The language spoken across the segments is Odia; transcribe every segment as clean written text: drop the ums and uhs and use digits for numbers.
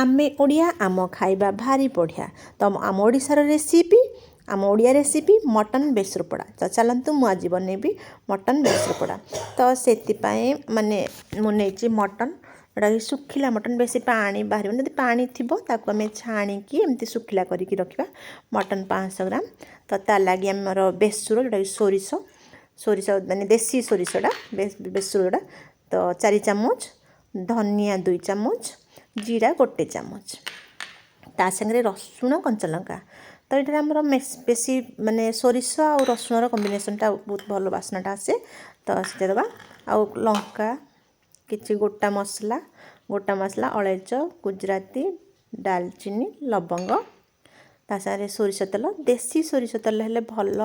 ଆମେ ଓଡ଼ିଆ, ଆମ ଖାଇବା ଭାରି ବଢ଼ିଆ। ତ ଆମ ଓଡ଼ିଶାର ରେସିପି, ଆମ ଓଡ଼ିଆ ରେସିପି ମଟନ୍ ବେସର ପୋଡ଼ା। ତ ଚାଲନ୍ତୁ, ମୁଁ ଆଜି ବନେଇବି ମଟନ୍ ବେସର ପୋଡ଼ା। ତ ସେଥିପାଇଁ ମାନେ ମୁଁ ନେଇଛି ମଟନ୍, ଯେଉଁଟାକି ଶୁଖିଲା ମଟନ୍, ବେଶୀ ପାଣି ବାହାରିବନି। ଯଦି ପାଣି ଥିବ, ତାକୁ ଆମେ ଛାଣିକି ଏମିତି ଶୁଖିଲା କରିକି ରଖିବା। ମଟନ୍ 500 ଗ୍ରାମ। ତ ତା ଲାଗି ଆମର ବେସୁର, ଯେଉଁଟାକି ସୋରିଷ, ସୋରିଷ ମାନେ ଦେଶୀ ସୋରିଷଟା ବେସୁର ଯେଉଁଟା, ତ 4 ଚାମଚ, ଧନିଆ 2 ଚାମଚ, ଜିରା 1 ଚାମଚ, ତା ସାଙ୍ଗରେ ରସୁଣ, କଞ୍ଚାଲଙ୍କା। ତ ଏଇଟାରେ ଆମର ବେଶୀ ମାନେ ସୋରିଷ ଆଉ ରସୁଣର କମ୍ବିନେସନ୍ଟା ବହୁତ ଭଲ ବାସ୍ନାଟା ଆସେ, ତ ସେଇଟା ଦେବା। ଆଉ ଲଙ୍କା, କିଛି ଗୋଟା ମସଲା, ଗୋଟା ମସଲା ଅଳେଇଚ, ଗୁଜୁରାତି, ଡାଲଚିନି, ଲବଙ୍ଗ, ତା ସାଙ୍ଗରେ ସୋରିଷ ତେଲ। ଦେଶୀ ସୋରିଷ ତେଲ ହେଲେ ଭଲ,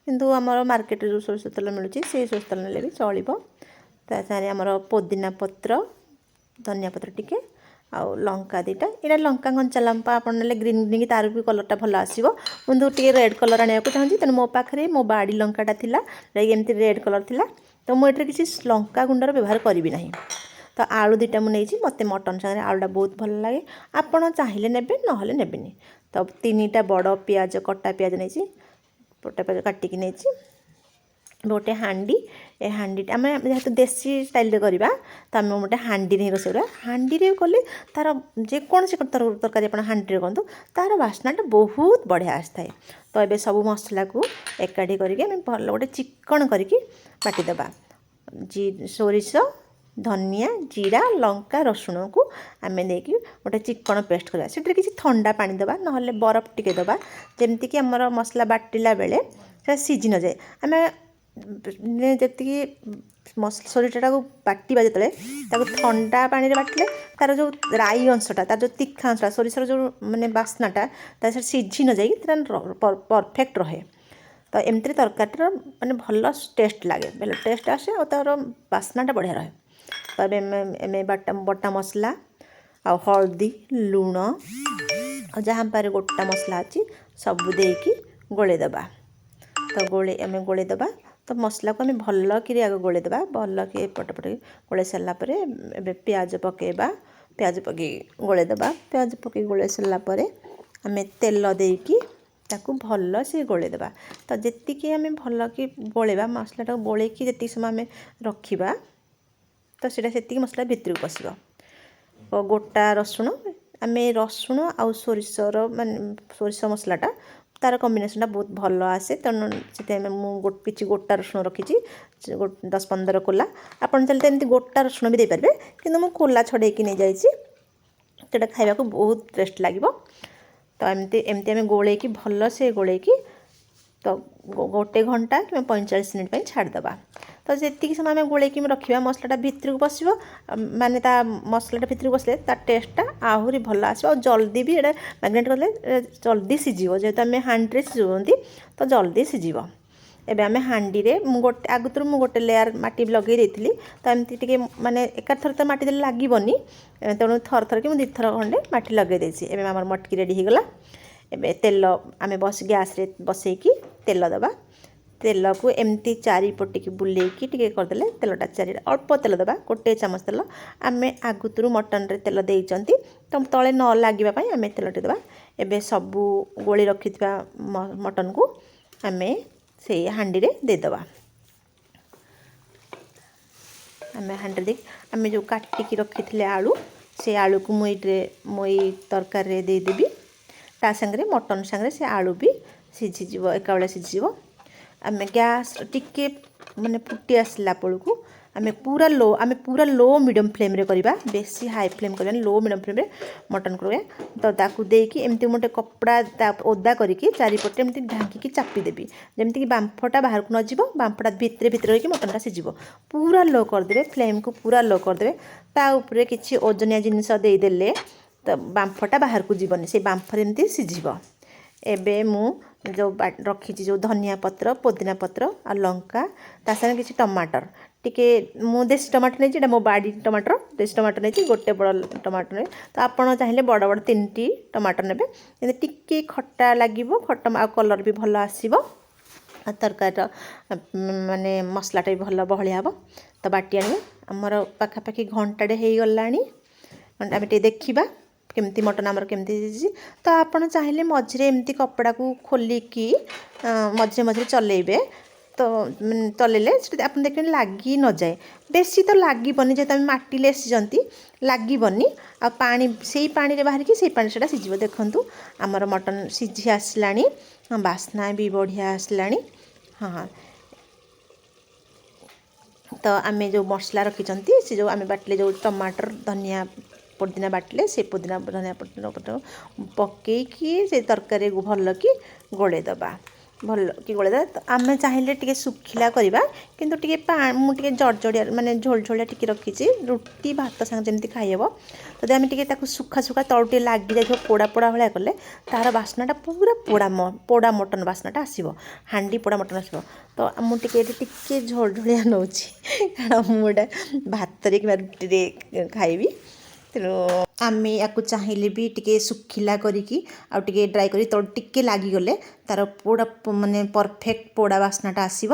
କିନ୍ତୁ ଆମର ମାର୍କେଟରେ ଯେଉଁ ସୋରିଷ ତେଲ ମିଳୁଛି, ସେଇ ସୋରିଷ ତେଲ ନେଲେ ବି ଚଳିବ। ତା ସାଙ୍ଗରେ ଆମର ପୋଦିନା ପତ୍ର, ଧନିଆ ପତ୍ର ଟିକେ ଆଉ ଲଙ୍କା 2ଟା। ଏଇଟା ଲଙ୍କା, କଞ୍ଚା ଲଙ୍କା ଆପଣ ନେଲେ ଗ୍ରୀନ୍ ଗ୍ରୀନ୍, ତାର ବି କଲର୍ଟା ଭଲ ଆସିବ। କିନ୍ତୁ ଟିକେ ରେଡ଼୍ କଲର୍ ଆଣିବାକୁ ଚାହୁଁଛି, ତେଣୁ ମୋ ପାଖରେ ମୋ ବାଡ଼ି ଲଙ୍କାଟା ଥିଲା, ଯେଉଁଟାକି ଏମିତି ରେଡ଼୍ କଲର୍ ଥିଲା। ତ ମୁଁ ଏଥିରେ କିଛି ଲଙ୍କା ଗୁଣ୍ଡର ବ୍ୟବହାର କରିବି ନାହିଁ। ତ ଆଳୁ 2ଟା ମୁଁ ନେଇଛି। ମୋତେ ମଟନ୍ ସାଙ୍ଗରେ ଆଳୁଟା ବହୁତ ଭଲ ଲାଗେ। ଆପଣ ଚାହିଁଲେ ନେବେ, ନହେଲେ ନେବେନି। ତ 3ଟା ବଡ଼ ପିଆଜ, କଟା ପିଆଜ ନେଇଛି, କଟା ପିଆଜ କାଟିକି ନେଇଛି। ଗୋଟେ ହାଣ୍ଡି, ଏ ହାଣ୍ଡିଟା ଆମେ ଯେହେତୁ ଦେଶୀ ଷ୍ଟାଇଲ୍ରେ କରିବା, ତ ଆମେ ଗୋଟେ ହାଣ୍ଡିରେ ହିଁ ରୋଷେଇ କରିବା। ହାଣ୍ଡିରେ କଲେ ତା'ର ଯେକୌଣସି ତରକାରୀ ଆପଣ ହାଣ୍ଡିରେ କରନ୍ତୁ, ତା'ର ବାସ୍ନାଟା ବହୁତ ବଢ଼ିଆ ଆସିଥାଏ। ତ ଏବେ ସବୁ ମସଲାକୁ ଏକାଠି କରିକି ଆମେ ଭଲ ଗୋଟେ ଚିକଣ କରିକି ବାଟିଦେବା। ସୋରିଷ, ଧନିଆ, ଜିରା, ଲଙ୍କା, ରସୁଣକୁ ଆମେ ନେଇକି ଗୋଟେ ଚିକଣ ପେଷ୍ଟ କରିବା। ସେଥିରେ କିଛି ଥଣ୍ଡା ପାଣି ଦେବା, ନହେଲେ ବରଫ ଟିକେ ଦେବା, ଯେମିତିକି ଆମର ମସଲା ବାଟିଲା ବେଳେ ସେଟା ସିଝି ନଯାଏ। ଆମେ ଯେତିକି ସୋରିଷଟାକୁ ବାଟିବା ଯେତେବେଳେ, ତାକୁ ଥଣ୍ଡା ପାଣିରେ ବାଟିଲେ ତା'ର ଯେଉଁ ରାଇ ଅଂଶଟା, ତା'ର ଯେଉଁ ତୀଖା ଅଂଶଟା, ସୋରିଷର ଯେଉଁ ମାନେ ବାସ୍ନାଟା, ତା ସେଟା ସିଝି ନ ଯାଇକି ସେଟା ପରଫେକ୍ଟ ରହେ। ତ ଏମିତିରେ ତରକାରୀଟାର ମାନେ ଭଲ ଟେଷ୍ଟ ଲାଗେ, ଭଲ ଟେଷ୍ଟ ଆସେ ଆଉ ତା'ର ବାସ୍ନାଟା ବଢ଼ିଆ ରହେ। ତ ଏବେ ଆମେ ବଟା ମସଲା ଆଉ ହଳଦୀ, ଲୁଣ ଆଉ ଯାହା ଆମ ପାଖରେ ଗୋଟା ମସଲା ଅଛି, ସବୁ ଦେଇକି ଗୋଳେଇ ଦେବା। ତ ଆମେ ଗୋଳେଇ ଦେବା। ତ ମସଲାକୁ ଆମେ ଭଲ କିରି ଆଗ ଗୋଳେଇ ଦେବା। ଭଲ କି ଏପଟ ପଟେ ଗୋଳେଇ ସାରିଲା ପରେ ଏବେ ପିଆଜ ପକାଇବା। ପିଆଜ ପକାଇ ଗୋଳେଇ ଦେବା। ପିଆଜ ପକାଇ ଗୋଳେଇ ସାରିଲା ପରେ ଆମେ ତେଲ ଦେଇକି ତାକୁ ଭଲସେ ଗୋଳେଇ ଦେବା। ତ ଯେତିକି ଆମେ ଭଲ କି ଗୋଳେଇବା, ମସଲାଟାକୁ ଗୋଳେଇକି ଯେତିକି ସମୟ ଆମେ ରଖିବା, ତ ସେଇଟା ସେତିକି ମସଲା ଭିତରକୁ ପଶିବ। ଗୋଟା ରସୁଣ, ଆମେ ରସୁଣ ଆଉ ସୋରିଷର ମାନେ ସୋରିଷ ମସଲାଟା, ତା'ର କମ୍ବିନେସନ୍ଟା ବହୁତ ଭଲ ଆସେ। ତେଣୁ ସେଥିପାଇଁ ମୁଁ କିଛି ଗୋଟା ରସୁଣ ରଖିଛି, 10-15 କୋଲା। ଆପଣ ଚାହିଁଲେ ତ ଏମିତି ଗୋଟା ରସୁଣ ବି ଦେଇପାରିବେ, କିନ୍ତୁ ମୁଁ କୋଲା ଛଡ଼େଇକି ନେଇଯାଇଛି। ସେଇଟା ଖାଇବାକୁ ବହୁତ ଟେଷ୍ଟ ଲାଗିବ। ତ ଏମିତି ଏମିତି ଆମେ ଗୋଳେଇକି, ଭଲସେ ଗୋଳେଇକି ତ 1 ଘଣ୍ଟା କିମ୍ବା 45 ମିନିଟ୍ ପାଇଁ ଛାଡ଼ିଦେବା। ତ ଯେତିକି ସମୟ ଆମେ ଗୋଳେଇକି ରଖିବା, ମସଲାଟା ଭିତରକୁ ପଶିବ। ମାନେ ତା ମସଲାଟା ଭିତରକୁ ପଶିଲେ ତା ଟେଷ୍ଟଟା ଆହୁରି ଭଲ ଆସିବ। ଆଉ ଜଲ୍ଦି ବି ଏଇଟା ମ୍ୟାରିନେଟ୍ କଲେ ଜଲ୍ଦି ସିଝିବ। ଯେହେତୁ ଆମେ ହାଣ୍ଡିରେ ସିଝାଉଛନ୍ତି, ତ ଜଲ୍ଦି ସିଝିବ। ଏବେ ଆମେ ହାଣ୍ଡିରେ ମୁଁ ଗୋଟେ ଆଗତରୁ ମୁଁ ଗୋଟେ ଲେୟାର ମାଟି ଲଗେଇ ଦେଇଥିଲି। ତ ଏମିତି ଟିକେ ମାନେ ଏକାଥର ତ ମାଟି ଦେଲେ ଲାଗିବନି, ତେଣୁ ଥର ଥର କି ମୁଁ 2ଥର ଖଣ୍ଡେ ମାଟି ଲଗେଇ ଦେଇଛି। ଏବେ ଆମର ମଟକି ରେଡ଼ି ହେଇଗଲା। ଏବେ ତେଲ ଆମେ ବସି ଗ୍ୟାସ୍ରେ ବସେଇକି ତେଲ ଦେବା। ତେଲକୁ ଏମିତି ଚାରିପଟିକି ବୁଲେଇକି ଟିକେ କରିଦେଲେ ତେଲଟା ଚାରି, ଅଳ୍ପ ତେଲ ଦେବା, 1 ଚାମଚ ତେଲ। ଆମେ ଆଗତରୁ ମଟନରେ ତେଲ ଦେଇଛନ୍ତି, ତ ତଳେ ନ ଲାଗିବା ପାଇଁ ଆମେ ତେଲଟି ଦେବା। ଏବେ ସବୁ ଗୋଳି ରଖିଥିବା ମଟନକୁ ଆମେ ସେଇ ହାଣ୍ଡିରେ ଦେଇଦେବା। ଆମେ ହାଣ୍ଡିରେ ଦେଇକି ଆମେ ଯେଉଁ କାଟିକି ରଖିଥିଲେ ଆଳୁ, ସେ ଆଳୁକୁ ମୁଁ ଏଇଥିରେ, ମୁଁ ଏଇ ତରକାରୀରେ ଦେଇଦେବି। ତା ସାଙ୍ଗରେ, ମଟନ୍ ସାଙ୍ଗରେ ସେ ଆଳୁ ବି ସିଝିଯିବ, ଏକାବେଳେ ସିଝିଯିବ। ଆମେ ଗ୍ୟାସ୍ ଟିକେ ମାନେ ଫୁଟି ଆସିଲା ବେଳକୁ ଆମେ ପୁରା ଲୋ ମିଡ଼ିୟମ୍ ଫ୍ଲେମ୍ରେ କରିବା। ବେଶୀ ହାଇ ଫ୍ଲେମ୍ କରିବାନି, ଲୋ ମିଡ଼ିୟମ୍ ଫ୍ଲେମ୍ରେ ମଟନ୍ କରିବା। ତ ତାକୁ ଦେଇକି ଏମିତି ମୁଁ ଗୋଟେ କପଡ଼ା ତା ଓଦା କରିକି ଚାରିପଟେ ଏମିତି ଢାଙ୍କିକି ଚାପିଦେବି, ଯେମିତିକି ବାମ୍ଫଟା ବାହାରକୁ ନ ଯିବ। ବାମ୍ଫଟା ଭିତରେ ଭିତରେ ରହିକି ମଟନ୍ଟା ସିଝିବ। ପୁରା ଲୋ କରିଦେବେ ଫ୍ଲେମ୍କୁ, ପୁରା ଲୋ କରିଦେବେ। ତା ଉପରେ କିଛି ଓଜନିଆ ଜିନିଷ ଦେଇଦେଲେ ତ ବାମ୍ଫଟା ବାହାରକୁ ଯିବନି, ସେଇ ବାମ୍ଫରେ ଏମିତି ସିଝିବ। ଏବେ ମୁଁ ଯେଉଁ ରଖିଛି, ଯେଉଁ ଧନିଆ ପତ୍ର, ପୋଦିନା ପତ୍ର ଆଉ ଲଙ୍କା, ତା ସାଙ୍ଗରେ କିଛି ଟମାଟର ଟିକେ। ମୁଁ ଦେଶୀ ଟମାଟର ନେଇଛି, ଏଇଟା ମୋ ବାଡ଼ି ଟମାଟର। ଦେଶୀ ଟମାଟର ନେଇଛି, ଗୋଟେ ବଡ଼ ଟମାଟର ନେଇ। ତ ଆପଣ ଚାହିଁଲେ ବଡ଼ ବଡ଼ 3ଟି ଟମାଟର ନେବେ। ଯେମିତି ଟିକେ ଖଟା ଲାଗିବ, ଖଟା ଆଉ କଲର୍ ବି ଭଲ ଆସିବ ଆଉ ତରକାରୀର ମାନେ ମସଲାଟା ବି ଭଲ ବହଳିଆ ହେବ। ତ ବାଟି ଆଣିବେ। ଆମର ପାଖାପାଖି ଘଣ୍ଟାଟେ ହେଇଗଲାଣି। ଆମେ ଟିକେ ଦେଖିବା କେମିତି ମଟନ୍ ଆମର କେମିତି ସିଝିଛି। ତ ଆପଣ ଚାହିଁଲେ ମଝିରେ ଏମିତି କପଡ଼ାକୁ ଖୋଲିକି ମଝିରେ ମଝିରେ ଚଲେଇବେ। ତ ଚଲେଇଲେ ସେଠି ଆପଣ ଦେଖିବେ ଲାଗି ନଯାଏ। ବେଶୀ ତ ଲାଗିବନି, ଯେହେତୁ ଆମେ ମାଟି ଲେସିଛନ୍ତି, ଲାଗିବନି। ଆଉ ପାଣି ସେଇ ପାଣିରେ ବାହାରିକି ସେଇ ପାଣି ସେଇଟା ସିଝିବ। ଦେଖନ୍ତୁ, ଆମର ମଟନ୍ ସିଝି ଆସିଲାଣି, ବାସ୍ନା ବି ବଢ଼ିଆ ଆସିଲାଣି। ହଁ, ତ ଆମେ ଯେଉଁ ମସଲା ରଖିଛନ୍ତି, ସେ ଯେଉଁ ଆମେ ବାଟିଲେ, ଯେଉଁ ଟମାଟର, ଧନିଆ, ପୋଦିନା ବାଟିଲେ, ସେ ପୋଦିନା, ଧନିଆ ପତ୍ର ପକେଇକି ସେ ତରକାରୀକୁ ଭଲ କି ଗୋଳେଇ ଦେବା। ଭଲ କି ଗୋଳେଇ ଦେବା। ଆମେ ଚାହିଁଲେ ଟିକେ ଶୁଖିଲା କରିବା, କିନ୍ତୁ ଟିକେ ମୁଁ ଟିକେ ଜଡ଼ଜଡ଼ିଆ, ମାନେ ଝୋଳ ଝୋଳିଆ ଟିକେ ରଖିଛି, ରୁଟି ଭାତ ସାଙ୍ଗେ ଯେମିତି ଖାଇହେବ। ଯଦି ଆମେ ଟିକେ ତାକୁ ଶୁଖା ଶୁଖା, ତଳୁ ଟିକେ ଲାଗିଯାଇଥିବ, ପୋଡ଼ା ପୋଡ଼ା ଭଳିଆ କଲେ ତା'ର ବାସ୍ନାଟା ପୁରା ପୋଡ଼ା ପୋଡ଼ା ମଟନ୍ ବାସ୍ନାଟା ଆସିବ, ହାଣ୍ଡି ପୋଡ଼ା ମଟନ୍ ଆସିବ। ତ ମୁଁ ଟିକେ ଏଠି ଟିକେ ଝୋଳ ଝୋଳିଆ ନେଉଛି, କାରଣ ମୁଁ ଏଇଟା ଭାତରେ କିମ୍ବା ରୁଟିରେ ଖାଇବି। ତେଣୁ ଆମେ ୟାକୁ ଚାହିଁଲେ ବି ଟିକେ ଶୁଖିଲା କରିକି ଆଉ ଟିକେ ଡ୍ରାଏ କରି, ତଳ ଟିକେ ଲାଗିଗଲେ ତା'ର ପୋଡ଼ା, ମାନେ ପରଫେକ୍ଟ ପୋଡ଼ା ବାସ୍ନାଟା ଆସିବ।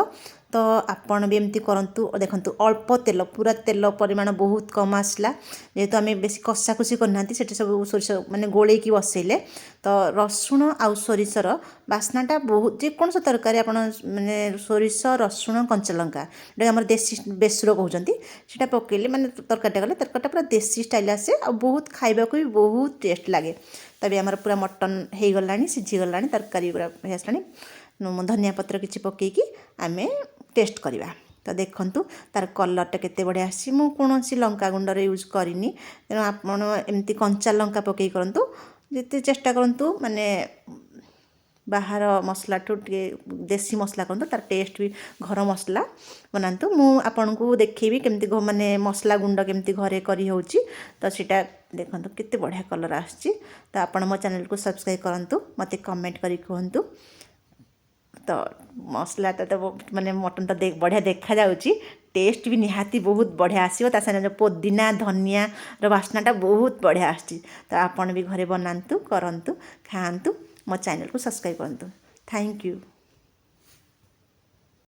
ତ ଆପଣ ବି ଏମିତି କରନ୍ତୁ। ଦେଖନ୍ତୁ, ଅଳ୍ପ ତେଲ, ପୁରା ତେଲ ପରିମାଣ ବହୁତ କମ୍ ଆସିଲା, ଯେହେତୁ ଆମେ ବେଶୀ କଷାକଷି କରିନାହାନ୍ତି। ସେଠି ସବୁ ସୋରିଷ ମାନେ ଗୋଳେଇକି ବସେଇଲେ, ତ ରସୁଣ ଆଉ ସୋରିଷର ବାସ୍ନାଟା ବହୁତ। ଯେକୌଣସି ତରକାରୀ ଆପଣ ମାନେ ସୋରିଷ, ରସୁଣ, କଞ୍ଚାଲଙ୍କା, ଯେଉଁଟା ଆମର ଦେଶୀ ବେସୁର କହୁଛନ୍ତି, ସେଇଟା ପକେଇଲେ, ମାନେ ତରକାରୀଟା କଲେ ତରକାରୀଟା ପୁରା ଦେଶୀ ଷ୍ଟାଇଲ୍ ଆସେ ଆଉ ବହୁତ ଖାଇବାକୁ ବି ବହୁତ ଟେଷ୍ଟ ଲାଗେ। ତେବେ ଆମର ପୁରା ମଟନ୍ ହେଇଗଲାଣି, ସିଝିଗଲାଣି, ତରକାରୀ ପୁରା ହେଇ ଆସିଲାଣି। ଧନିଆ ପତ୍ର କିଛି ପକେଇକି ଆମେ ଟେଷ୍ଟ କରିବା। ତ ଦେଖନ୍ତୁ, ତା'ର କଲର୍ଟା କେତେ ବଢ଼ିଆ ଆସିଛି। ମୁଁ କୌଣସି ଲଙ୍କା ଗୁଣ୍ଡର ୟୁଜ୍ କରିନି, ତେଣୁ ଆପଣ ଏମିତି କଞ୍ଚା ଲଙ୍କା ପକେଇ କରନ୍ତୁ। ଯେତେ ଚେଷ୍ଟା କରନ୍ତୁ, ମାନେ ବାହାର ମସଲାଠୁ ଟିକେ ଦେଶୀ ମସଲା କରନ୍ତୁ, ତା'ର ଟେଷ୍ଟ ବି। ଘର ମସଲା ବନାନ୍ତୁ। ମୁଁ ଆପଣଙ୍କୁ ଦେଖେଇବି କେମିତି ମାନେ ମସଲା ଗୁଣ୍ଡ କେମିତି ଘରେ କରି ହେଉଛି। ତ ସେଇଟା ଦେଖନ୍ତୁ, କେତେ ବଢ଼ିଆ କଲର୍ ଆସୁଛି। ତ ଆପଣ ମୋ ଚ୍ୟାନେଲକୁ ସବସ୍କ୍ରାଇବ୍ କରନ୍ତୁ, ମୋତେ କମେଣ୍ଟ କରି କୁହନ୍ତୁ। ତ ମସଲାଟା ତ ମାନେ ମଟନ୍ଟା ବଢ଼ିଆ ଦେଖାଯାଉଛି, ଟେଷ୍ଟ ବି ନିହାତି ବହୁତ ବଢ଼ିଆ ଆସିବ। ତା ସାଙ୍ଗରେ ପୋଦିନା ଧନିଆର ବାସ୍ନାଟା ବହୁତ ବଢ଼ିଆ ଆସୁଛି। ତ ଆପଣ ବି ଘରେ ବନାନ୍ତୁ, କରନ୍ତୁ, ଖାଆନ୍ତୁ। ମୋ ଚ୍ୟାନେଲକୁ ସବସ୍କ୍ରାଇବ୍ କରନ୍ତୁ। Thank you.